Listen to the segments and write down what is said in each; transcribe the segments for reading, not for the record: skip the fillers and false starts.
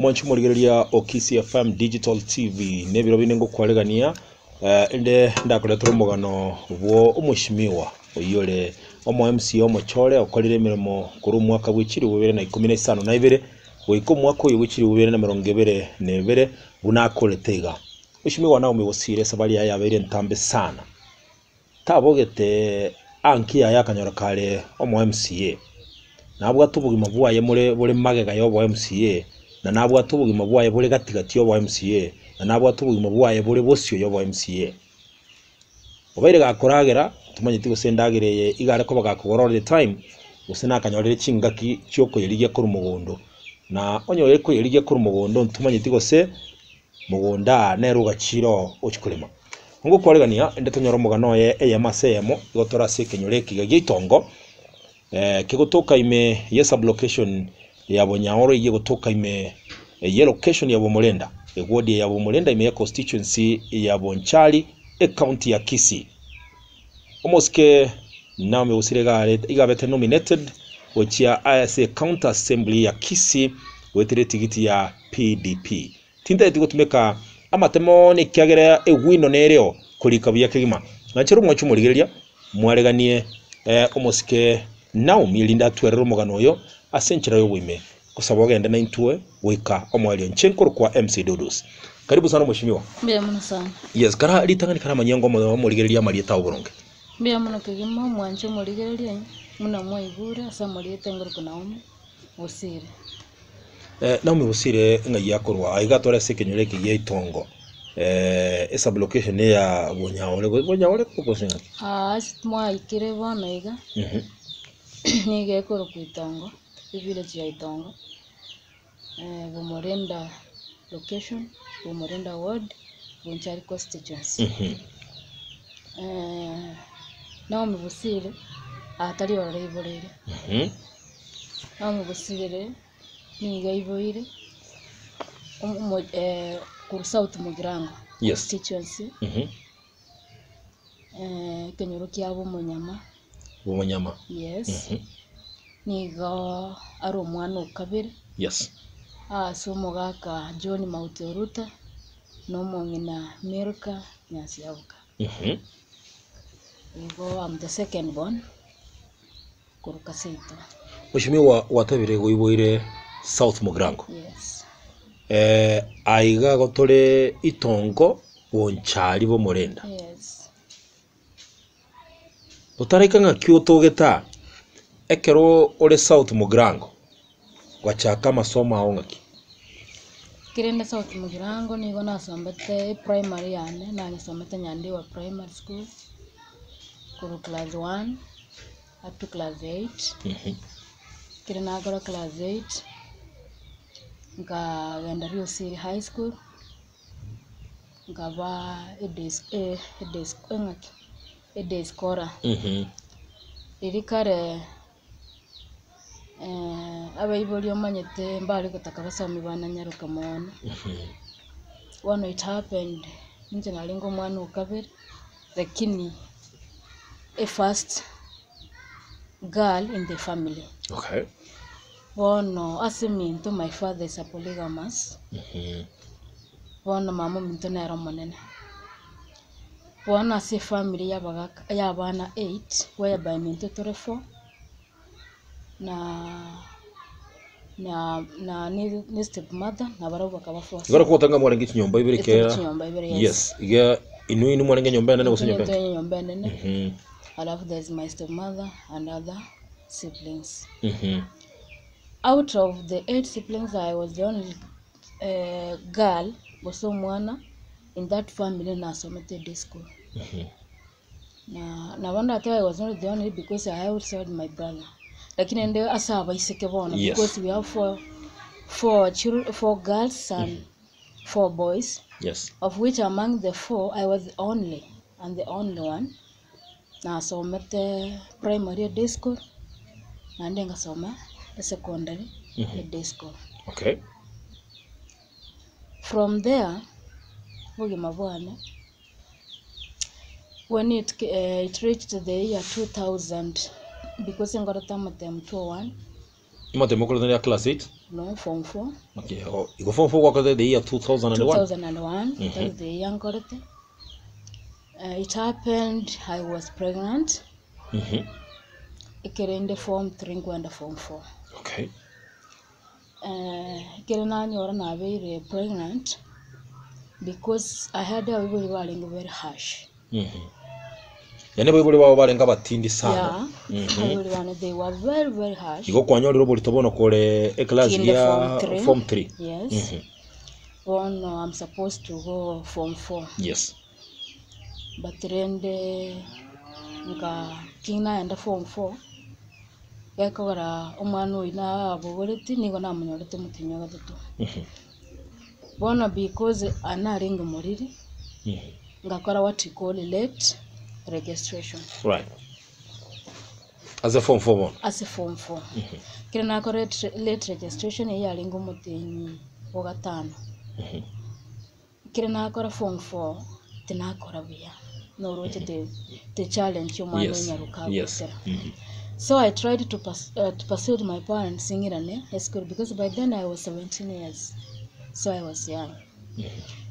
Omwanchi omorigereria o Kisii FM Digital TV nebiro binde ngokwaregania eh, inde ndakoretera omogano bwo omweshimiwa oyio ore omo MCA omochore okorire emeremo korwa omwaka bwe chilifu ibere na ikomi na isano na ibere goika omwaka oyo bwe chilifu ibere na emerongo ebere na ebere buna akorete iga. Mweshimiwa Naomi Bosire esabari yaye yabeire entambe sana. Tabogete anki yaye akanyora kare omo MCA. Nabwate obogima bwaye more bore magega ya obo MCA, na nabwate obogima bwaye bore gati gati ya obo MCA, na nabwate obogima bwaye bore bosio ya obo MCA. Obeire gakoragera, tomanyeti gose endagera eye iga are koba gakogora all the time, gose nakanyorire chingaki chiokoyerigia korwa mogondo. Na onye oye koyerigia korwa mogondo ntomanyeti gose mogondo aa nere ogachire oo ochia korema. Ngokwaregania inde tonyore omogano oye eyemo ase eyemo, igo tore ase ekenyoro ekiya gia itongo, kegotoka ime ye sublocation ya Bonyaoro eyio egotoka ime ye location ya Bomorenda, eward ya Bomorenda ime ye constituency ya Bonchari, ecounty ya Kisii. Omosike Naomi Bosire iga are iga abete nominated gochia ase ecounty assembly ya Kisii goetera etigiti ya PDP. Tintageti gotumeka amatemo one ekiagera egwino nereo korika buya kegima. Nanchere omwanche omorigereria, mwareganie omosike Naomi erinde atwerere omogano oyo ase enchera y'oboime. Gosaba ogende naintwe goika omoerio. Inche nkorokwa MC Dudus. Karibu sana mweshimiwa. Mbuya mono sana. Yes, kara ritang'ani karamanyie ng'a omorigereria amarieta ao boronge. Mbuya mono kegima omwanche omorigereria buna mwaigure ase amarieta nkorokwa Naomi Bosire. Naomi Bosire ng'ai akorwa? Aiga tore ase ekenyoro eke gia Itongo, esublocation ya Bonyaore, Bonyaore gose ng'aki? Aa ase mwaikire bono iga, nigo ekorokwa Itongo, evillage ya Itongo, Bomorinda location, Bomorinda ward, Bonchari constituency. Naomi Bosire, aa tari ororo aiboreire. Naomi Bosire nigo aiboire omo korwa South Mugirango constituency, ekenyoro kiabo Omonyama. Omonyama. Yes. Nigo are omwana o kabere. Yes. Ase omogaka John Mauti Oruta na omong'ina Milka Nyansiaboka. Igo am the second born korwa seito. Mweshimiwa gwatebire goiboire South Mugirango. Yes. Aiga igo tore itongo Bonchari bomorenda. Yes. Otaraika ng'aki otogete aa, ekero ore South Mugirango, gwachaka amasomo ao ng'aki? Kerende South Mugirango nigo nasombete eprimary yane, nanyesomete Nyandiwa Primary School, korwa class one up to class eight, ekero nakora class eight, nkagenda Riosiri High School. Nkaba edes edes eng'aki edeskola. Riria kare abaibori omanyete mbare gotaka basomi bana nyaroka mono, bono it happened inche narenge omwana o kabere, lakini efirst girl in the family. Bono ase eminto my father is a polygamous, bono mama ominto nere omonene. Bono ase efamiri y'abagaka y'abana eight, whereby minto tore four, na na na ne step mother nabarabwo bakaba four. Igo nokogoteba ng'a mwarenge chinyomba ibere Etore kera chinyomba ibere, yes. yes iga inwe inwe mwarenge enyomba enene gose enyomba Intwe enke? enyomba enene, alafu there is my step mother and other siblings. Out of the eight siblings I was the only girl gose omwana in that family nasomete day school. Na nabo ndatebe I was not the only because I also had my brother. Lakini rende ase abaiseke bono because we have four, four chil- four girls and four boys of which among the four I was the only and the only one Nasomete primary e day school, naende ngasoma esecondary e day school. From there, obogima bwane, when it it reached the year 2000, because nkorete amatemu 201. Amatemo okorete ya class 8? No, form 4. Okay, o- igo form 4 gwakorete the year 2001? 2001, that's the year nkorete. It happened I was pregnant. Ekero inde form 3 nkwenda form 4. Okay. Ekero nanyora nabeire pregnant because I had abaibori barenge very harsh. Yaani abaibori bao barenge abatindi sana. Yeah, abaibori bane they were very very harsh. Igo kwanyorire oborito bono kore eclass Kinde ya form three. form 3. Yes. Bono I'm supposed to go form 4. Yes. But rende nka ki naenda form 4 gekogera omwana oyio nabogoreti nigo namonyorete omotienyi o gatato. Bono because narenge moriri, ngakora what we call late registration. Right. Ase form 4 bono. Ase form 4. Ekero nakora late registration eyio yarenge omotienyi o gatano. Ekero nakora form 4 tinakora buya, noroche the the challenge omwana onyaroka agotera. So I tried to to persuade my parents ng'irane esukuru because by then I was 17 years, so I was young.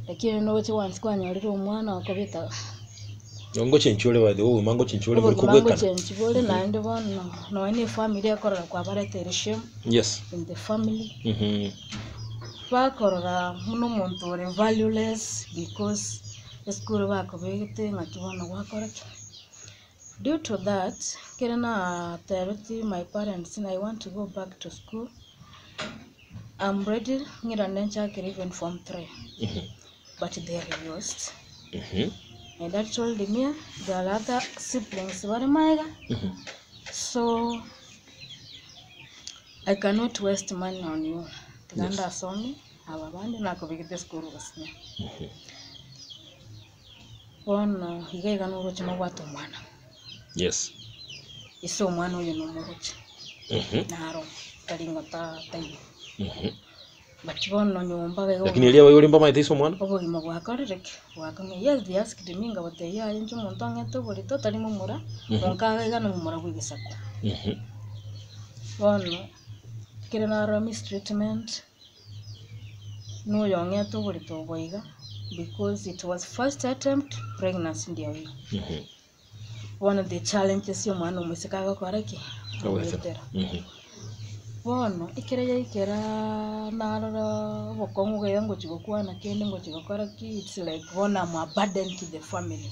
Lakini noroche once kwanyorire omwana okobeta Ngochenchia ore by the way, obogima ngochenchia ore bori obogima kobwekana. ngochenchi bore naende bono nonya na efamily ekorora kwabareteire shame in the family. Bakorora buna omonto ore valueless because esukuru bakobegete ng'aki bono gwakora ki. Due to that, ekero natebetie my parents ng'a I want to go back to school, I'm ready ng'irane nchakere even form three, but they refused. My dad told me there are other siblings bare maega, so I cannot waste money on you. Tiga ndasome aba bande nakobegete esukuru gosinya. Bono iga iga noroche nobwate omwana. Ise omwana oyo nomoroche. Naro tari ng'a taiyo. But bono nyomba iga Lakini eria abaibori mbamaete ase omwana? Obogima bwakorire ki? Bwakong'ia. Yes, they asked me nkabatebia yaya inche omonto ang'ete oborito tari momura, monka iga iga nomomura bwa egesaku. Bono, ekero narora mistreatment, na oyo ong'ete oborito obo iga, because it was first attempt, pregnancy ndiyo iga. Bono the challenges ya omwana omoiseke agokora ki? Agoetera. Bono, ekero yaikera narora obokong'u iga ngochia gokwana kende ngochia gokora ki, it's like bono I'm a burden to the family.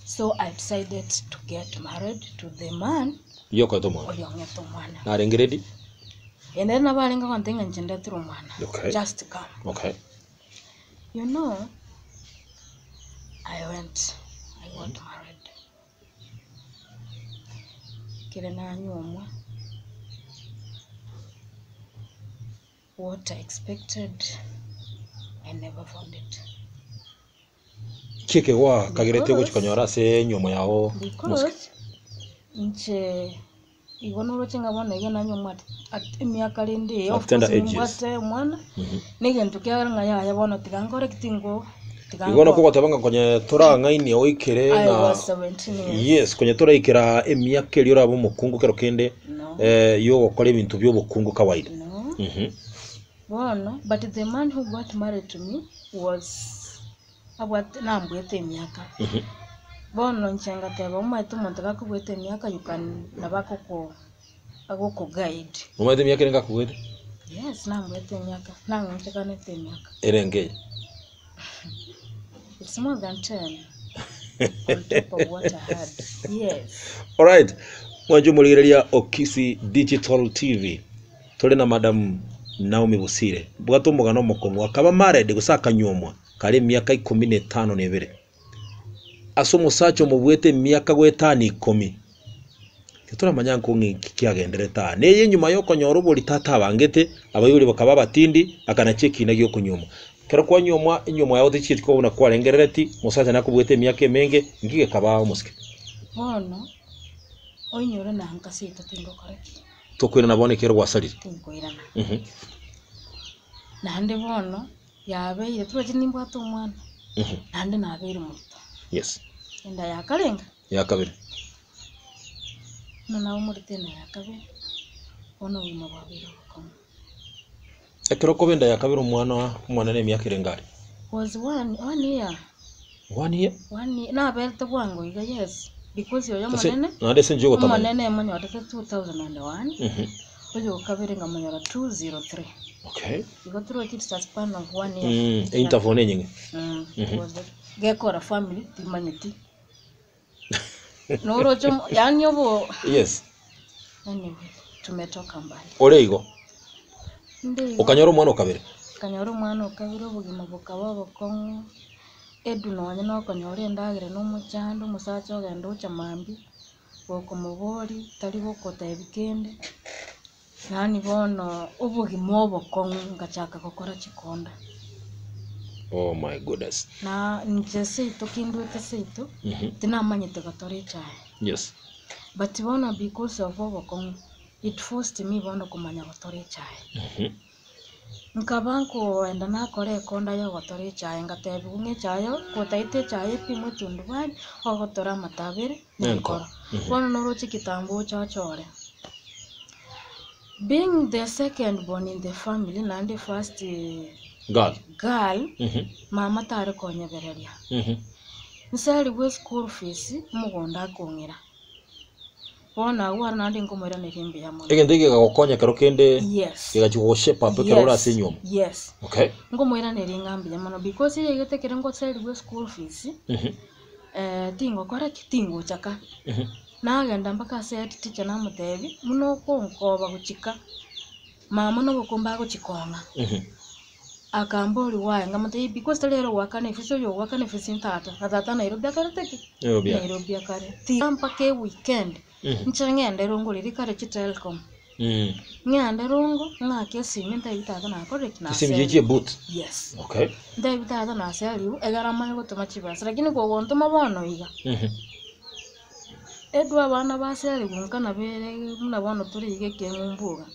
So I decided to get married to the man Yokoeta omwana. oyo ong'ete omwana. Narenge ready? Ende nabo arenge gontebia ng'a inche ndetire omwana. Just come. You know, I went, I got married. Kere nanyuomwa, what I expected, I never found it. Ki ekegwakagerete Because- ogochia konyora ase enyuomo yao? Because inche igo noroche ng'a bono iga nanyuomwa at emiaka rende eye, At of tender course ages. nimbwate omwana, na egento kiagera ng'a yaya bono tiga nkore ki tingo tiga Igo nkore. nokogoteba ng'a konye torang'ainie oikere I ng'a was 17 years. Yes, konye toraikera emiaka eria orabe omokungu kero kende No. yogokora ebinto bia obokungu kawaida. No. Bono, but the man who got married to me was abwate nambwete emiaka. Bono inche ngateba omanyete omonto gakobwete emiaka you can nabo agoko agokoguide. Omanyete emiaka ere ngakobwete? Yes, nambwete emiaka, nang'onchokanete emiaka. Ere nkeye? It's more than 10 on top of what I had. Yes. Alright. Mwanche omorigereria o Kisii Digital TV. Tore na Madam Naomi Bosire. Bwate omogano omokong'u akaba married gose akanyuomwa kare emiaka ikomi na etano na ebere. Ase omosacha omobwete emiaka goetania ikomi. Titoramanya nko ng'iki kiagenderete aa. Neye nyuma yokonyora oborito atabangete, abaibori bakaba abatindi, akanacha ekina giokonyuomwa. Kero kwanyuomwa, enyuomo yao techieti koba buna kwarengerereti, omosacha nakobwete emiaka emenge, nki gekaba omosike? Bono, oinyore na nka seito tingokora ki? Tokoirana bono ekero gwasarire. Tinkoirana. Naende bono, yabeire, toroche nimbwate omwana. Naende nabeire morito. Enda ya karenga? Ya kabere. Buna nabo morito enda ya kabere. Bono obogima bwabeire obokong'u. Ekero okoba enda ya kabere omwana omwana na emiaka erenge are? Was one, one year. One year? One year, naberete bwango iga yes, because oyo Ase omonene, naende ase enchera yogotamanya. omonene emonyorete 2001, oyo okabere nkamonyora 203. Okay. Igo toroche it's a span of one year. Mm, interval nenyinge. Mm, was the- gekora family timanyeti. Noroche omo- yaani obo Yes. anyway, tumetoka mbali. Ore igo. Inde igo. Okanyora omwana okabere. Nkanyora omwana okabere obogima bokaba obokong'u, edu nonye nokonyora endagera na omochando, omosacha ogenda ocha mambia, gokomoboria tari gokotebia kende, yaani bono obogima obokong'u ngachaka gokora chikonda. Oh my goodness. Na inche seito kindwete seito, tinamanyete gotora echae. Yes. But bono because of obokong'u, it forced me bono komanya gotora echae. Nkaba nkoenda nakora ekonda ya ogotora echae, ngatebiwa ng'a echae kotaete echae epimwe etundubari, ogotora amato abere na enkoro. Bono noroche kitambo oche ochore. Being the second born in the family naende first Girl. girl, mama tare konyebereria. Nsarigwe eschool fees, omogondo akong'ira. Bono agwo aro naende nkomoiraneria mbuya mono. Egento eke kegagokonya ekero kende Yes. kegachi gogoshape up ekero ore ase enyiomo. Yes. Okay. Nkomoiraneria ng'a mbuya mono because eyegete ekero ngoserigwe school fees, tingokora ki? Tingocha ka. Nagenda mpaka ase head teacher namotebia, buna okonkoba gochika, mama nobokombe agochi kong'a. Akamboria why, nkamotebia because tari ere ogoakana efees, oyo ogoakana efees ntata, na tata Nairobi akarete ki? Nairobi akare. Nairobi akare. Tiga mpaka eweekend, inche ng'ende rongo riria kare chitelcom, ng'ende rongo, ng'ake esimi ntebi tata nakorire ki? Chisimi chiria chie boot. Yes. Okay. Ntebi tata naseriwe, egere amanye gotoma chibesa, lakini kogontoma bono iga, edwe abana baserigwe nka nabere buna bono tore iga ekeng'umbu iga,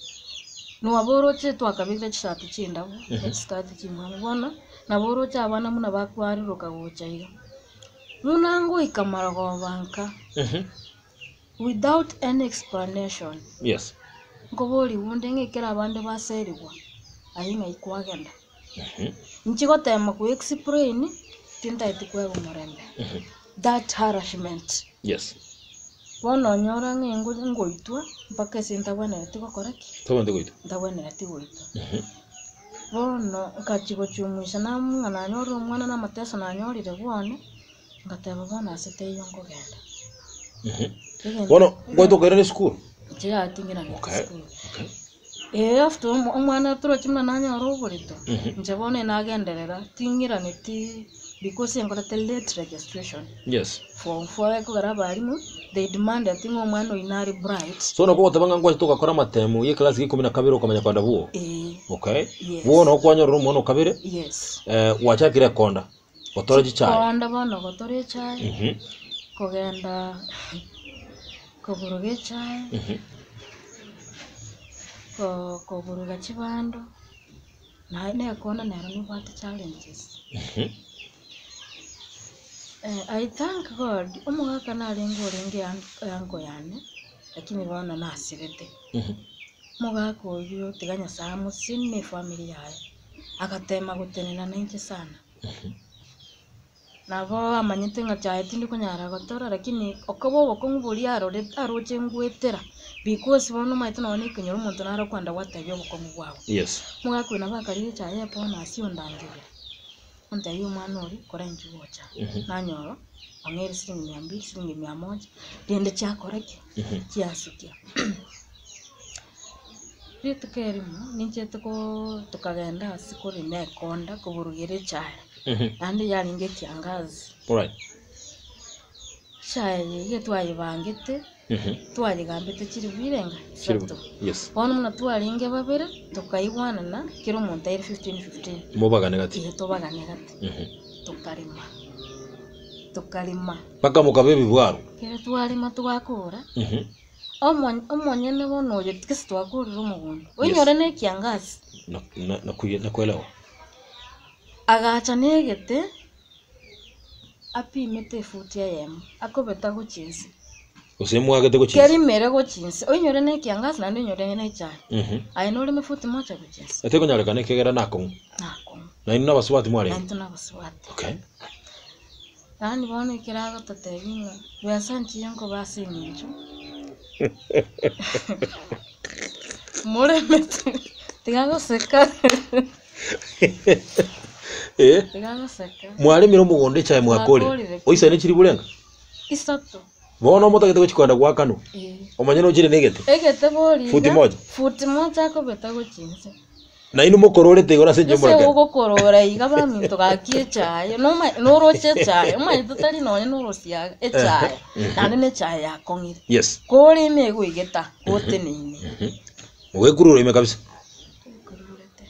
nabo oroche twakabekire chisati chindabu, na chisikati chimwamu, bono nabo oroche abana buna bakwaruruka gocha iga. Buna ngoika marogoba nka, without any explanation, Yes. nkoboriwu nde ng'a ekero abande baserigwa, aye ng'ai kwagenda. Inche gotema ko explain, tintageti koegwa omorembe. That harassment. Yes. Bono onyora ng'a engo- ngoitwa, mpaka ase ntabwenereti gokora ki? Tobwenereti goitwa. Ntabwenereti goitwa. Bono nkachi gochumuisha nam- ng'a nanyorire omwana na amateso nanyorire bwane, ngateba bono ase teiyo nkogenda. Egento- Bono ngoeta okairana esukuru? Inche yating'irana Okay. esukuru. Okay. Ee after omo- omwana torochi buna nanyora oborito, inche bono nagenderera, ting'iraneti because nkorete late registration. Yes. Form four ekogera abalimu, they demanded ng'a omwana oyio nare bright. So nabo ogoteba ng'a ngwachete ogakora amatemu ye class ya ikomi na kabere okamanya kogenda bwoo? Ee. Okay. Yes. Bono okwanyorera omwana o kabere, Yes. gwachakire ekonda, gotora chichae. Chikonda bono gotora echae, kogenda koburuga echae, ko- koburuga chibando, naye na ekonda nero nibwate challenges. I thank God, omogaka narenge orenge uncle yane, lakini bono nasirete. Omogaka oyio tiga Nyasaye amosini na efamiri yaye, agatema gotenena nainche sana. Nabo amanyete ng'a chaye tindi konyara gotora lakini okoba obokong'u boria arorete aroche ngwetera, because bono omanyete nonye na ekenyoro omonto naro okwenda gwatebia obokong'u bwago. Yes. Omogaka oyo nabo akarire echaye ebonus ondangeria, ontebia omwana oria kora inchuo gocha, nanyora ong'eire siringi mia mbili, siringi mia moja, rende chiakora ki? Chiasukia. Rituko erimo, ninchete koo tokagenda ase korema ekonda koburugera echae, naende yarenge ekiangazi. Alright. Echae eye iga twayebangete, twayegambete chiribu irenga Chiribu, isato. yes. Bono buna twarenge babere, tokaigwanana, kera omonto aire fifteen fifteen. Mobagane gati. Eeh tobagane gati. Tokarema, tokarema. Mpaka mokaba ebibwaro. Ekero twarema twakora, omo- omonyene bono oyo gese twakorire omogondo, oinyore na ekiangasi. Na- na- nakuye- nakuelewa. Agacha na egete, apimete efuti eyemo, akobeta gochia inse. Gose mwagete gochia inse? Kerimere gochia inse. Oinyore na ekiangasi naende oinyore na echae. Aye noreme futi moja gochia inse. Etekonyarekana ekiagera nakong'u. Nakong'u. Nainwe nabasubati mwarenge? Naintwe nabasubati. Okay. Yaani bono ekero agototebia ng'a besa nchiyo nkoba ase eng'encho moremete tiga goseka Eh, tiga goseka. mwaremire omogondo echae mwakorire. Mwakorire. Oisane chiri burenga? Isato. Bono motagete gochia kogenda goakanwa, Eh. omanye nochire negete. Egete bori iga, Futi moja. Futi moja akobeta gochia inse. Nainwe mokororete igoro ase enchera Gose y'omorakera. ogokorora iga baminto gaki echaye, noma noroche echaye, omanyete tari nonye norosiaga echaye, naende na echaye yakong'ire. Yes. Kore ime egoigeta, goteneine. Mogekurura ime kabisa. Ekururete.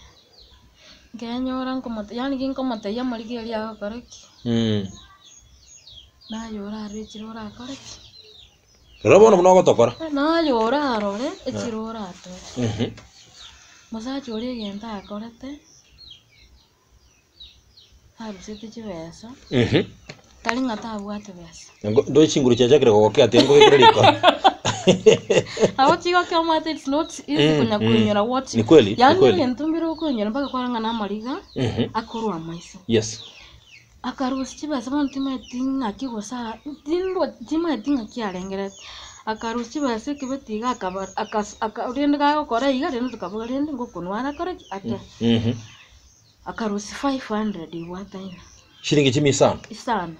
Nkenyora nkomote yaani ginkomotebia amariga eria agokora ki? Naye orarore ekero orakore ki? Rora bono buna ogotokora. Naye orarore ekero oratore. Mosacha oria egento akorete, arusete chibesa, tari ng'a tabwate besa. Ndoche chinguru chiachakire kogokea ati nkobekere riko. Nabo chigokea omanyete it's not easy konya koinyora what Ni kweli, ni yaani kweli. egento mbire okoinyora mpaka kwarora ng'a namariga akorwa amaiso. Yes. Akarusia chibesa bono timanyeti ng'aki gose aa tindwa timanyeti ng'aki arengerete, akarusia chibesa ekebeti iga akaba akas aka rende gagokora iga rende tokaboga rende ngokonwa arakore ki? Ate. Akarusia 500 ibwataine. Shilingi chimia isano. Isano.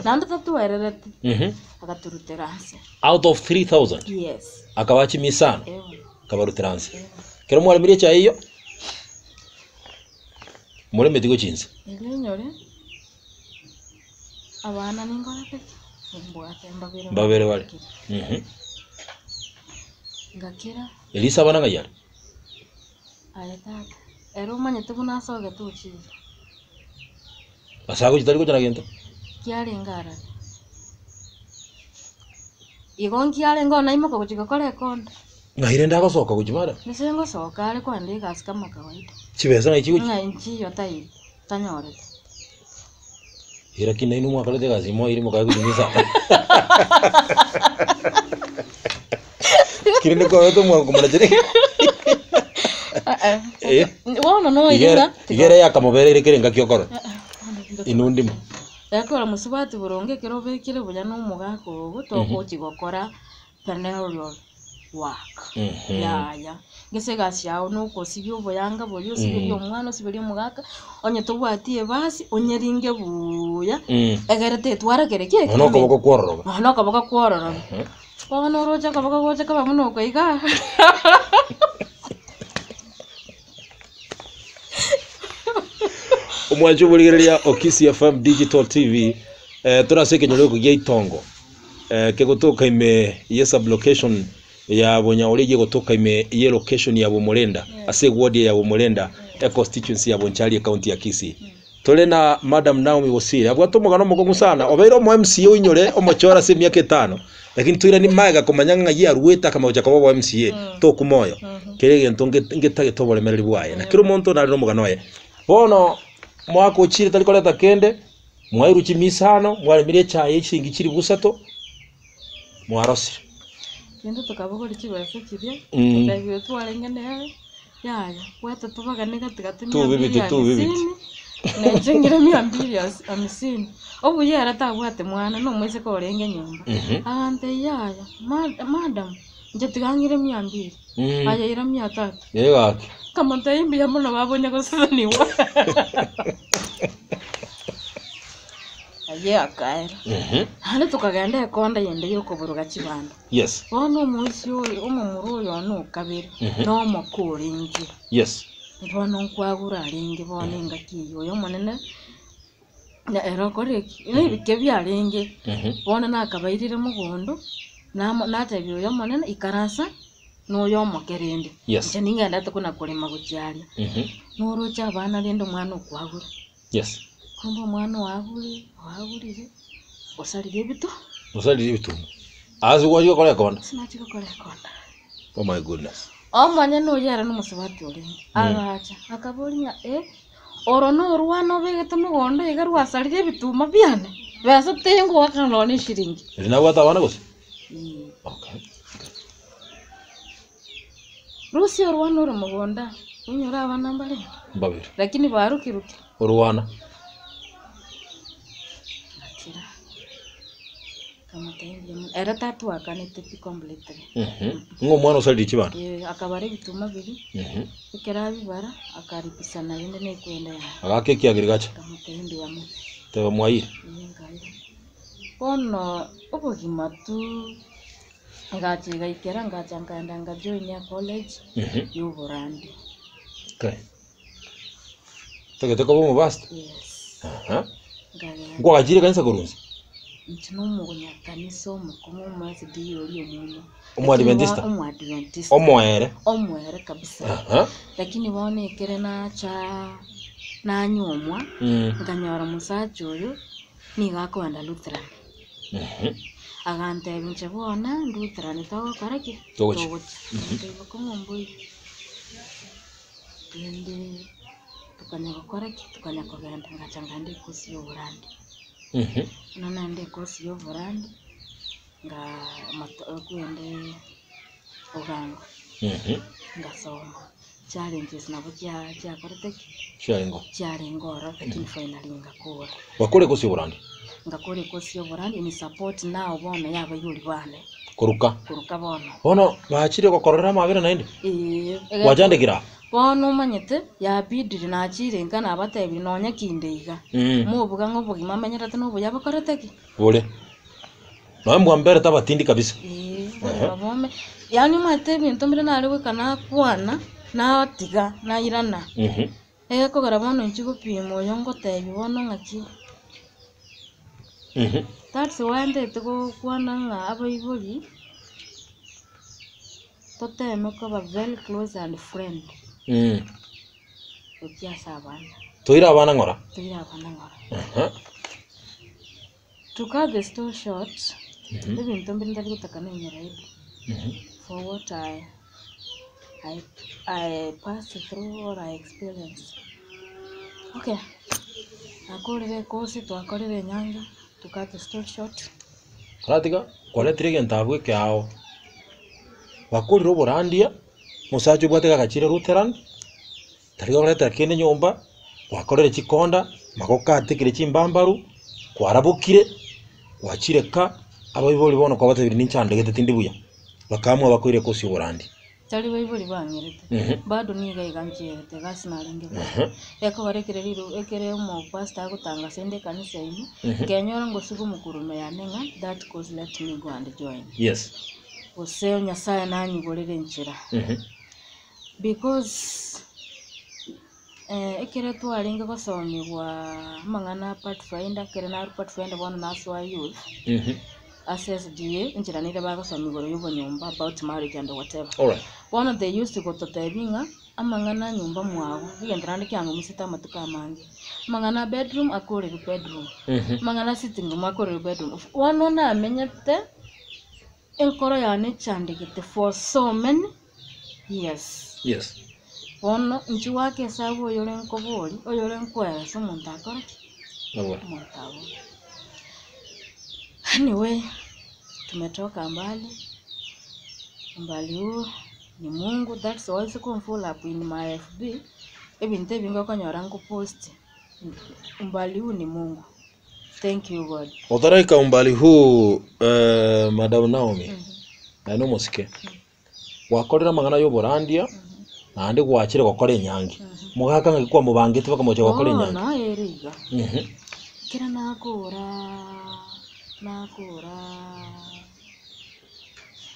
Naende tatuerereti, agaturutera nse. Out of 3000 Yes. akabaa chimia isano Eeh. akabarutera nse. Ekero mwaremirie echae eyio. Moremeti gochia inse. Erio inyore, abana ninkorete ki? Nimbwate mbabere Mbabere bare. bakire. Mhm. Ngakira, Elisa abana ng'ai are? aye tata, ere omanyete buna asogete ochire, Ase agochia tari gocha na gento? kiarenge arare. Igo nkiarenge oo naimoka gochia gokora ekonda. Ng'ai rende agosoka gochia madam? Nise ngosoka are kogenda egasi kama kawaida. Chibesa ng'ai chigochia? Ng'ai nchiyo taiyo, tanyoreti. Eh, lakini nainwe mwakorete egasi moire mokae gochia misa. Kere nkorete omwango komana chire. Eh. Bono noira Igere igere yakamobereire kere engaki okorora. Inwe ndimo. Ekero mosubati boronge ekero obekire buya na omogaka ogo togochi gokora Penelion work. Yaya. Gese egasi yao nokosibia oboyanga boria osiberie omwana osiberie omogaka, onye tobwati ebasi onyeringe buuya, egere tetwara kere ki Nonya okoboko kwororoba. Nonya okoboko kwororoba. Bono oroche okoboko gocha koba buna oko igaa. Omwancho omorigereria o Kisii FM Digital TV, eh, tore ase ekenyoro eke gia Itongo. eh, kegotoka ime ye sublocation ya Bonyaore eyio egotoka ime ye location ya Bomorenda ase eward ya Bomorenda econstituency ya Bonchari ecounty ya Kisii. Tore na Madam Naomi Bosire abwate omogano omokong'u sana obeire omo MCA oinyore omochore ase emiaka etano lakini toirani magega komanya ng'ai aruete akamanya gocha koba obo MCA tokuma oyo kera egento nge- ngetagete oboremereri bwaye na kera omonto nare nomogano oye. Bono omwaka ochire tari koreta kende. Mwairwe chimisano, mwaremire echaye y'echishilingi chilifu isato, mwarosire. Rende tokabogoria chibesa chiria, Mm. tokaigwa twarenge nere, yaya, bwata tobagane gati gati mia Tubibiti, mbili tubibiti. hamsini, na inche ng'ire mia mbili has- hamsini. Obuya ere tabwate mwana, na omoiseke orenge nyomba. Agantebia yaya, ma- madam, inche tiga ng'ire mia mbili, aye ira mia tatu. Ee gaki. Nkamotebia mbuya mono babonya gosesenigwa. Ayio akaera. Naende tokagenda ekonda yende y'okoburuga chibando. Yes. Bono omoisia oyo, omomura oyo one o kabere, na omoke orenge. Yes. Bono nkwagura arenge bono engaki eyio, oyo omonene, na ere okore ki? Na ebike biarenge, bono nakabairire mogondo, namo natebia oyo omonene, ikaransa na oyo omoke rende. Yes. Inche ningendete kona korema gochia aria. Noroche abana rende omwana okwagura. Yes. Kumbe omwana oagure, oagurire, osarire ebito. Osarire ebituma. Ase gwachia gokora ekonda? Ase nachia gokora ekonda. Oh my goodness. Omonyene oyio ere nomosubati orenge, agacha, akaboria ng'a eh, oro norwana obegete mogondo iga rwasarire ebituma biane? Besa tingoakana nonya ne eshiringi. Eri nabwate abana gose? Ee. Okay. Rusia orwana ore mogonda, onyore abana mbare, Mbabere. lakini barukiruki. Orwana. Ngakira. Nkamotebia mbuya mono. Ere tatwakanete pi completely. Mhm. Ng'a omwana osaririe chibando. Ee, akabara ebituma biria, Mhm. ekero abibara, akaribisana rende na ekwenda yaye. Agaka ekiagera gacha. Nkamotebia mbuya mono. Teba mwaire. Ee, nkaira. Bono obogima tu Egacha egaikera ngacha nkaenda ngajoin a college ya oborandi. Okay. Otagete koba omopastor? Yes. Aha. Nkagenda. Nkwagachire ekanisa korwa inse? Inche na omonyakanisa omokong'u omo SDA oria omuya. Omoadventista? Omoadventista. Omoere? Omoere kabisa. Aha. Lakini bono ekere nacha nanyuomwa, nkanyora omosacha oyo nigo akoenda Lutheran. Agantebia inche bono nduterane togokora ki? Togochia. Togochia. Agantebia bokong'u mboiyo. Rende tokanya gokora ki? Tokanya kogenda ngacha nkaenda ekosi ya oborandi. Buna naenda ekosi ya oborandi, ngaa mato kwende Ogango, ngasoma. Challenges nabo chia chiakorete ki? Chiarenge oo. Chiarenge ororo lakini finally ngakora. Gwakora ekosi ya oborandi? Ngakora ekosi ya oborandi in support now bono ya abaibori bane. Koruka? Koruka bono. Bono bachire gokororera amabera naende? Eeh. Gwachandekire aa? Bono omanyete, yabidire nachire nka nabatebirie nonya kinde iga. Mobuga ng'a obogima amenyerete nobuya bokorete ki? Bore. Nonya mbwamberete abatindi kabisa. Ee, obogima bwome. Yaani omanyete ebinto mbire nare goika nakwana, natiga, nairana. Egekogera bono inche gopima oyo ngotebia bono ng'aki. That's why ntagete gokwana ng'a abaibori, toteme koba very close and friend gochia ase abana. Toire abana ng'ora. Toire abana ng'ora. To cut the story short, ebinto mbire ntari gotaka nenyora aibu for what I, I, I passed through or I experienced. Okay, nakorire ekosi, twakorire enyangi, to cut the story short. Oratiga kwaretire egento abwo ekeao, bakorire oborandia, omosacha obwate gagachire Lutheran, Tari goretera kende nyomba, gwakorire chikonda, magoko atekire chimbambaru, kwarabokire, gwachire ka, abaibori bono kwabatebirie ninchandegete tindi buya, bakaamua bakoire kosia oborandi. Tari baibori bang'erete, bado nigo iga ncherete egasi narenge gokora. Ekogera ekere riru ekere omopastor agotangasa inde ekanisa ime, nkenyora ngosiba omokurume yane ng'a that course let me go and join. Yes. Gose Nyasaye nanyigorere enchera. Because ekero twarenge gosomigwa amang'ana a pathfinder, ekero narwa pathfinder bono nasoa youth, ase SDA, enchera nere bagosomia igoro ya obonyomba about marriage and whatever. Alright. Bono they used to gototebia ng'a amang'ana a nyomba mwago, egento naende kiang'umisete amatuko amange, amang'ana a bedroom akorerwe bedroom, amang'ana a sitting room akorerwe bedroom. Bono namenyete enkoro yane echandegete for so many years. Yes. Bono inche goaka esabu oyore nkobori, oyore nkoeresa omonto akore ki? Abore. Omonto abore. Anyway, tumetoka mbali, umbali huu ni Mungu, that's why ase komfollow up in my FB, ebinto ebi ngokonyora nkopost, umbali huu ni Mungu. Thank you God. Otaraika umbali huu eh, Madam Naomi, naye nomosike, gwakorire amang'ana y'oborandia, naende gwachire gokora enyangi. Mogaka ng'aki kwamobangete bakamocha gokora enyangi? Bono ere iga. Ekero nakora nakora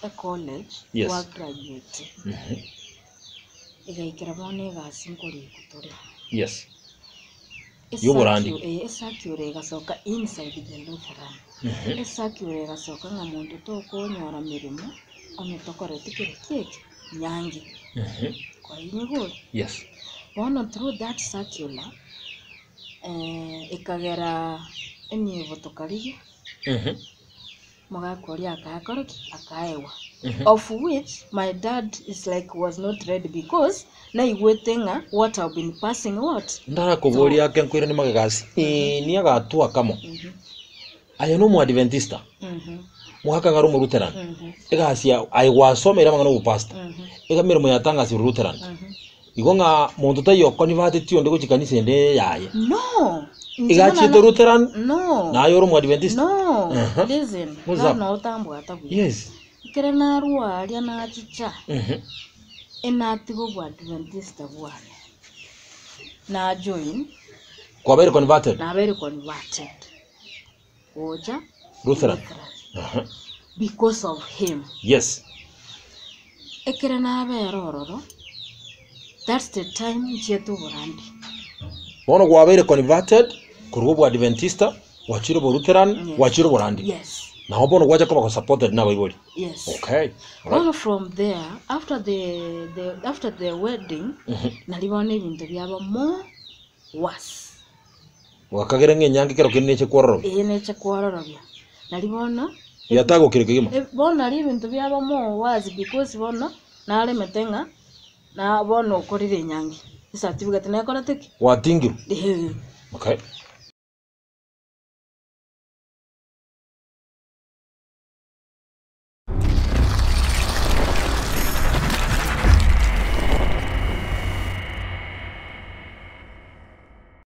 ecollege, Yes. gwa graduate, egaikera bono egasi nkorikwa tore. Yes. Y'oborandi. Esacure egasoka inside the Lutheran. Esacure egasoka ng'a monto tokonyora meremo onye tokoreti kere ki eke? Nyangi. Kwainyigure? Yes. Bono through that circular, ekagera enibo tokarigia. Omogaka oria akakora ki? Akaegwa. Of which my dad is like was not ready because naigwete ng'a what I've been passing what? Ndarakoborie ake nkoiranie magega ase ini agatwa akamo. Aye nomoadventista. Mogaka iga are Omolutheran, egasi ya aye gwasomeire amang'ana obopastor, iga emeremo yatang'asire Lutheran. Igo ng'a monto taiyo okonivateti onde gochia kanisa ende yaye. No. Inche Iga buna achiete na- Lutheran, No. naye ore Omoadventista. No. Aha. Listen. What's Bono up? noo otambwata buya. Yes. Ekero narwa aria nachicha, Mhm. enatiga oboadventista bwane. Na join, Kwabeire converted? nabeire converted. Gocha Lutheran. Lutheran. Aha. Because of him. Yes. Ekero nabera ororo, that's the time nchiete oborandi. Bono kwabeire converted korwa oboadventista gwachire oborutheran Yes. gwachire oborandi. Yes. Nabo bono gwacha koba supported na abaibori. Yes. Okay. Alright. Bono from there, after the, the, after the wedding, nari bono ebinto biaba more worse. Gwakagera ng'a enyangi kero kende neche kwororobia. Eye neche kwororobia. Nari bono Yatagokire kegima. E, bono nari ebinto biaba more worse because bono naremete ng'a na bono okorire enyangi. Ecertificate nekorete ki? Gwatingirwe. Eeh. Okay.